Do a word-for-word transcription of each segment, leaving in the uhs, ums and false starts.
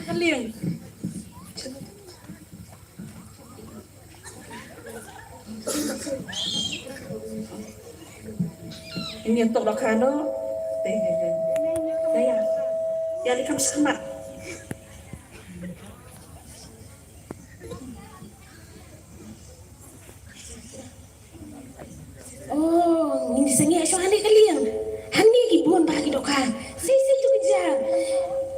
Liang. Ini untuk lo kano. Ya, ya. Ya, ya, di kam sama. Oh, ngin sangeh shuwa hangne ka liang. Hangne ki bun bha ki dohkha. Sei sei tu ki jar.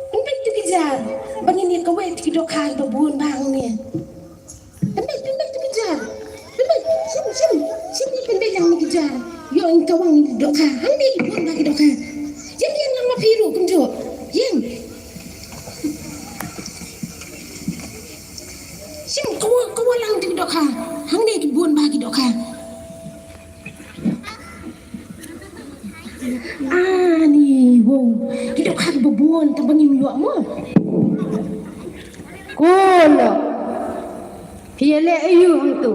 Pynbeit tu ki jar. Ba ngin ïa kawei tu ki dohkha ba bun bha hangne. Pynbeit, pynbeit tu ki jar. Pynbeit, shim, shim, shim ïa pynbeit hangne ki jar. Ïoh ïa kawei hangne ki dohkha. Hangne ki bun bha ki dohkha. Ïeng, ïeng lang ma phi ruh kumjuh. Ïeng. Shim, kawa, kawa lang tu ki dohkha. Hangne ki bun bha ki dohkha. Ani, wow. Ki dohkha kiba bun, tang ba ngim ïoh mo. Ko lok. Phi ïaleh aïu hangto?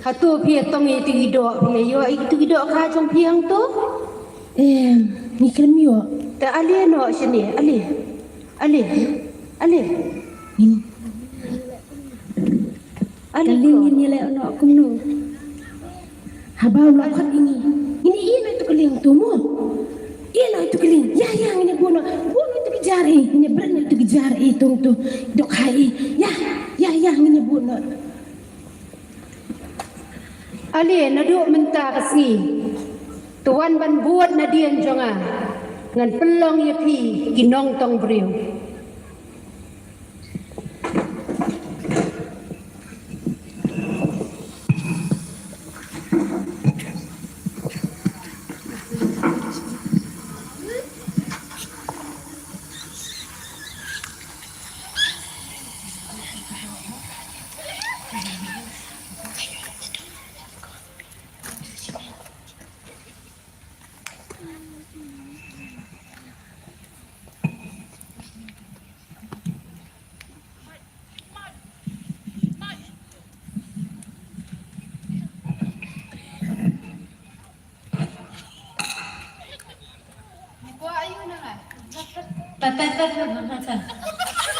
Hato phi ïatong ïa itu i doh, phi ïa ïoh ïa itu i dohkha jong phi hangto? Em, ngi khlem ïoh. Te ale noh shane, ale. Ale. Ale. Ngin. Ale. Kali ko. Ngin ïaleh noh kumno? Haba u la khot ïa ngi. Ngin ïa ïeh noh ïa tu ka liang tu mo. Ïeh noh ïa tu ka liang. Ïa, ïa, ngin ïa bun noh. Bun noh ïa tu ki jar eh. Ngin ïa bret noh ïa tu ki jar eh, tu, tu. Dohkha eh. Ïa, ïa, ïa, ngin ïa bun noh. Ale, naduh mynta ka sngi. To wan ban bud nadien jong nga. Ngan pynlong ïa phi ki nongtong briew.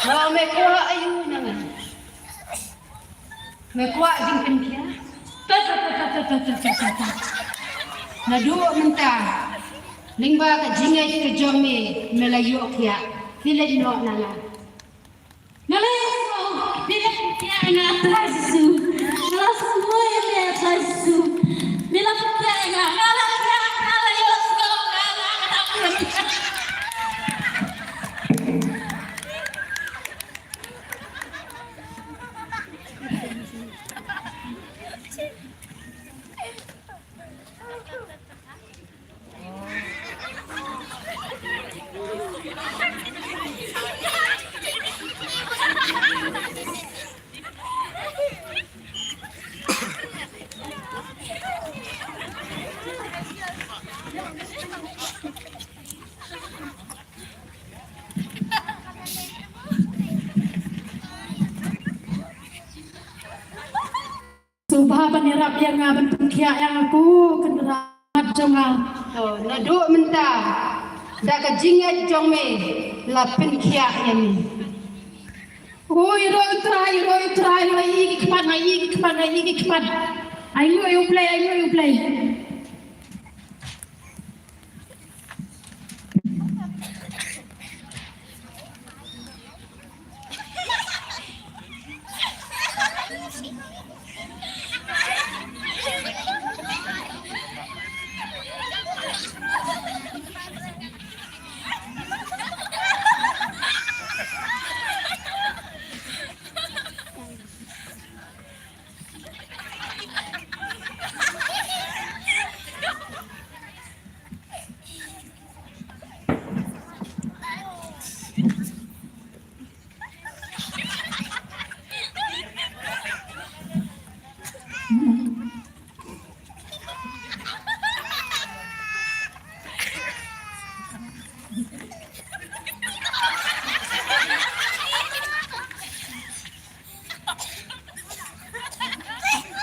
Ba me kwah aïu na nga? Me kwah jingpynkhiah? Naduh mynta lyngba ka jingngeit ka jong me, me la ïoh khiah. Phi leit noh na nga. Na la ïoh sngewbha, phi leit khiah ïa nga, Trai Jisu. Na la sngewbha ïa me, Trai Jisu. Phi leit khiah ïa nga, na la khiah, na la ïoh sngewbha, na la ka dap. Sngewbha ban ïarap ïa nga ban pynkhiah ïa nga ko Kynrad jong nga. Oh, naduh mynta da ka jingngeit jong me la pynkhiah ïa me. Oi, roi Trai, roi Trai, nga ïa ki khmat, nga ïa ki khmat, nga ïa ki khmat. Ai nguh ïa U Blei, ai nguh ïa U Blei.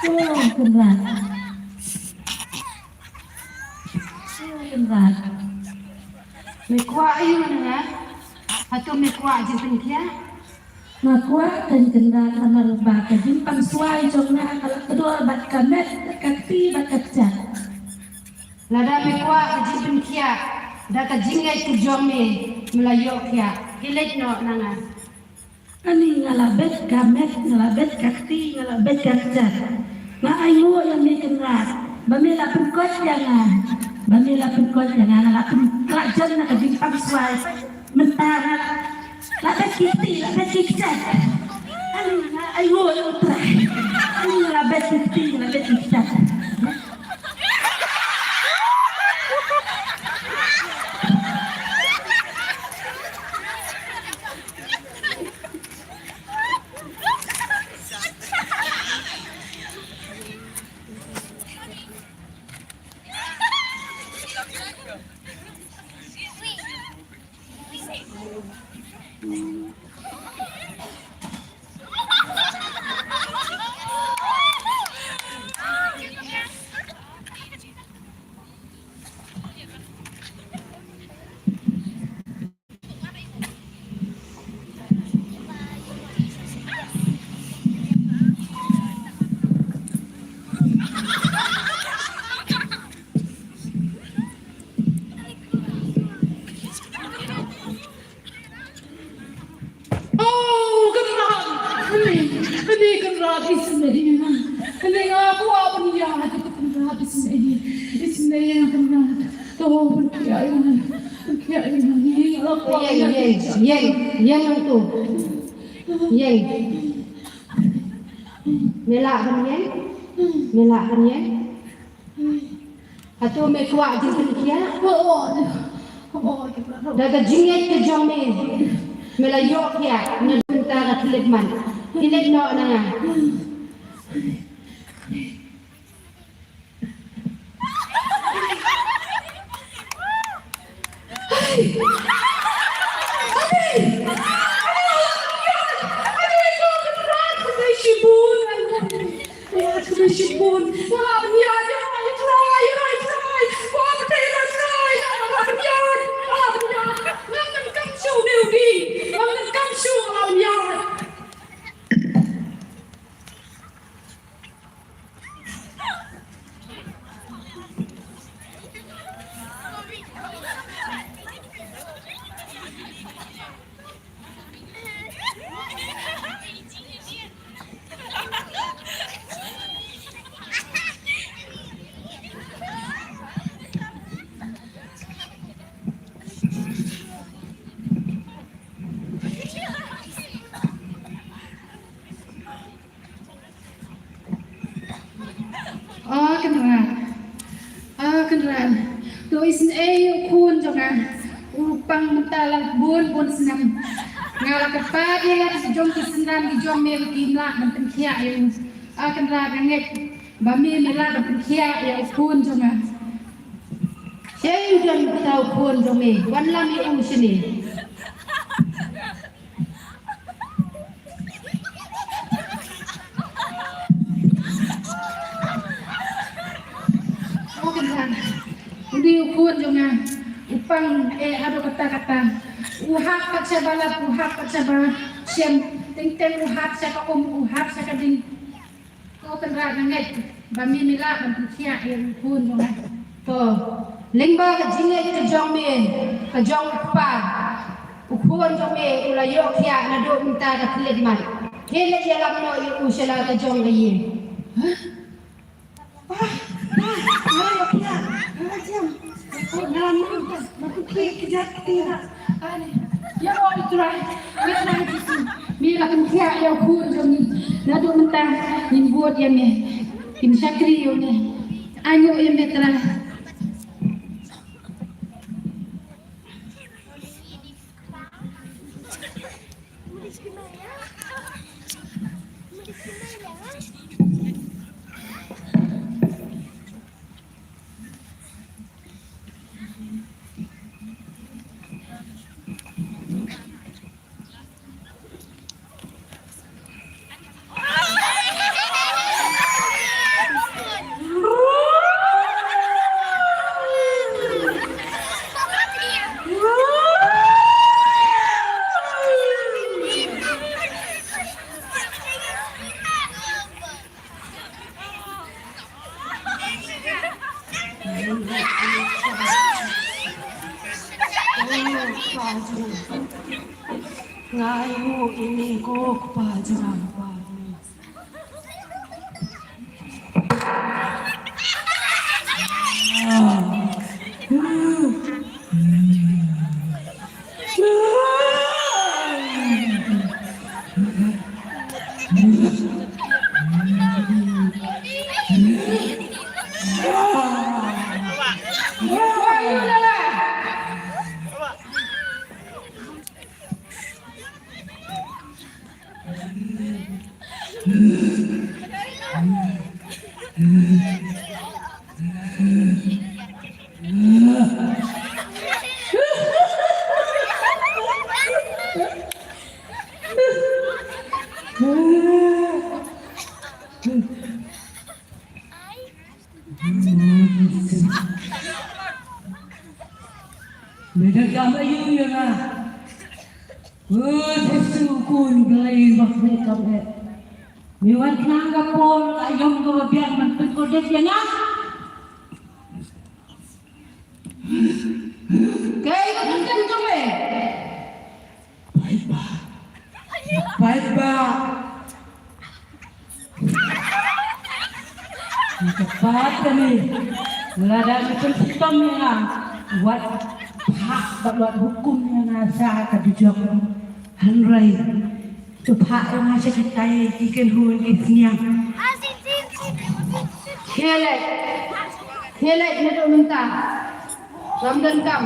Oh, Kynrad. Oh, Kynrad. Me kwah aïu na nga? Hato me kwah jingpynkhiah? Nga kwah, kynrad, namar ba ka jingpang swai jong nga ka la kdor bad ka met, ka kti bad ka kjat. Lada me kwah ka jingpynkhiah da ka jingngeit ka jong me, me la ïoh khiah. Khie leit noh na nga. Ani nga la bet ka met, nga la bet ka kti, nga la bet ka kjat. Nga ainguh ïa me kynrad ba me la pynkoit ïa nga. Ba me la pynkoit ïa nga, nga la pynkoit ïa nga na ka jingpang swai. Mynta nga la bet ki kti, la bet ki kjat. Ani nga ainguh ïa U Trai. Ani nga la bet ki kti, nga la bet ki kjat. Oh, kynrad. Ani, ani kynrad, isynei ïa nga. Ani, nga kwah ban ïaid, kynrad, isynei. Isynei ïa nga, kynrad. To, pynkhiah ïa nga. Pynkhiah ïa nga. Ani, nga kwah. Ïeng, ïeng, ïeng, ïeng hangto. Ïeng. Me lah ban ïeng? Me lah ban ïeng? Hato me kwah jingpynkhiah? Da ka jingngeit ka jong me, me la ïoh khiah na bynta ka thylliej mat. Khie leit noh na nga. O Kynrad. O Kynrad. To isynei ïa u khun jong nga. U pang mynta la bun bun snem. Nga la kyrpad ïa la ki jong ki synran ki jong me ba kim lah ban pynkhiah ïa u. O Kynrad, nga ngeit ba me me lah ban pynkhiah ïa u khun jong nga. Shaei u don uta u khun jong me? Wanlam ïa u shane. O Kynrad, u dei u khun jong nga, u pang eh haduh katta katta. U hap pat shaba lap, u hap pat shaba shem, teng teng u hap sha ka um, u hap sha ka ding. Ko Kynrad, nga ngeit ba me me lah ban pynkhiah ïa u khun jong nga. To, lyngba ka jingngeit ka jong me, ka jong u kpa, u khun jong me u la ïoh khiah naduh mynta ka thylliej mat. Khie leit ïalam noh ïa u sha la ka jong ka ïing. Hah? Pa, pa, nga la ïoh khiah, nga la jem. Nga la nang, ba tu ki ki jat ki na. Ani, ïa o i Trai, ïa Trai Jisu. Me la pynkhiah ïa u khun jong ngi. Naduh mynta ngin bud ïa me. Ngin shakri ïa me. Ainguh ïa me Trai. Nga ïoh ine ko kpa jong nga. Me da kam aïu ïa nga? O Jisu Khun Blei ba khmih kam eh. Me wan khnang ka por ka aïom kaba biang ban pynkhuid ïa nga. Kaei ka kyrteng jong me? Paidbah. Paidbah. Ka pat kane, lada ka pynshitom ïa nga, wat phah bad wat hukum ïa nga sha ka dujok. Hynrei to phah ïa nga sha kitai ki kynhun ki sniang. Khie leit, khie leit naduh mynta. Ngam donkam.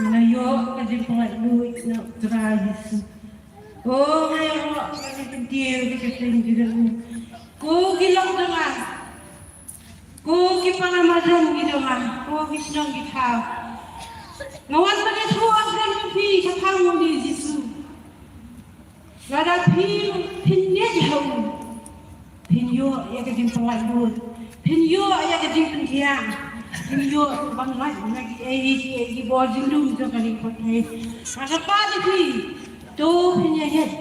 Nga ïoh ka jingpyllait luid na u Trai Jisu. O, nga ïoh ka jingpyntiew ka jingpyntiew ki jong u. Ko ki lok jong nga, ko ki para madan ki jong nga, ko ki shnong ki thaw, nga wan ban ïathuh ïa phi shaphang u Jisu. Lada phi, phin ngeit ha u, phin ïoh ïa ka jingpyllait luid, phin ïoh ïa ka jingpynthiang, phin ïoh ban lait na kiei kiei ki bor jingdum jong ka ri Pathai. Nga kyrpad ïa phi, to phin ïa ngeit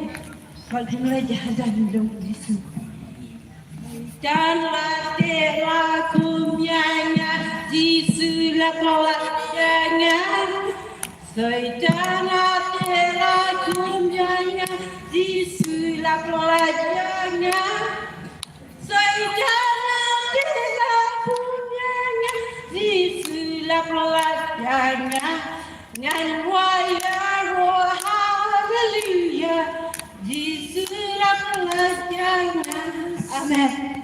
bad phin leit hajan jong u Jisu. Soitan la teh la kum ïa nga, Jisu la pynlait ïa nga. Soitan la teh la kum ïa nga, Jisu la pynlait ïa nga. Soitan la teh la kum ïa nga, Jisu la pynlait ïa nga. Ngan wai ïaroh haleluya, Jisu la pynlait ïa nga. Amen.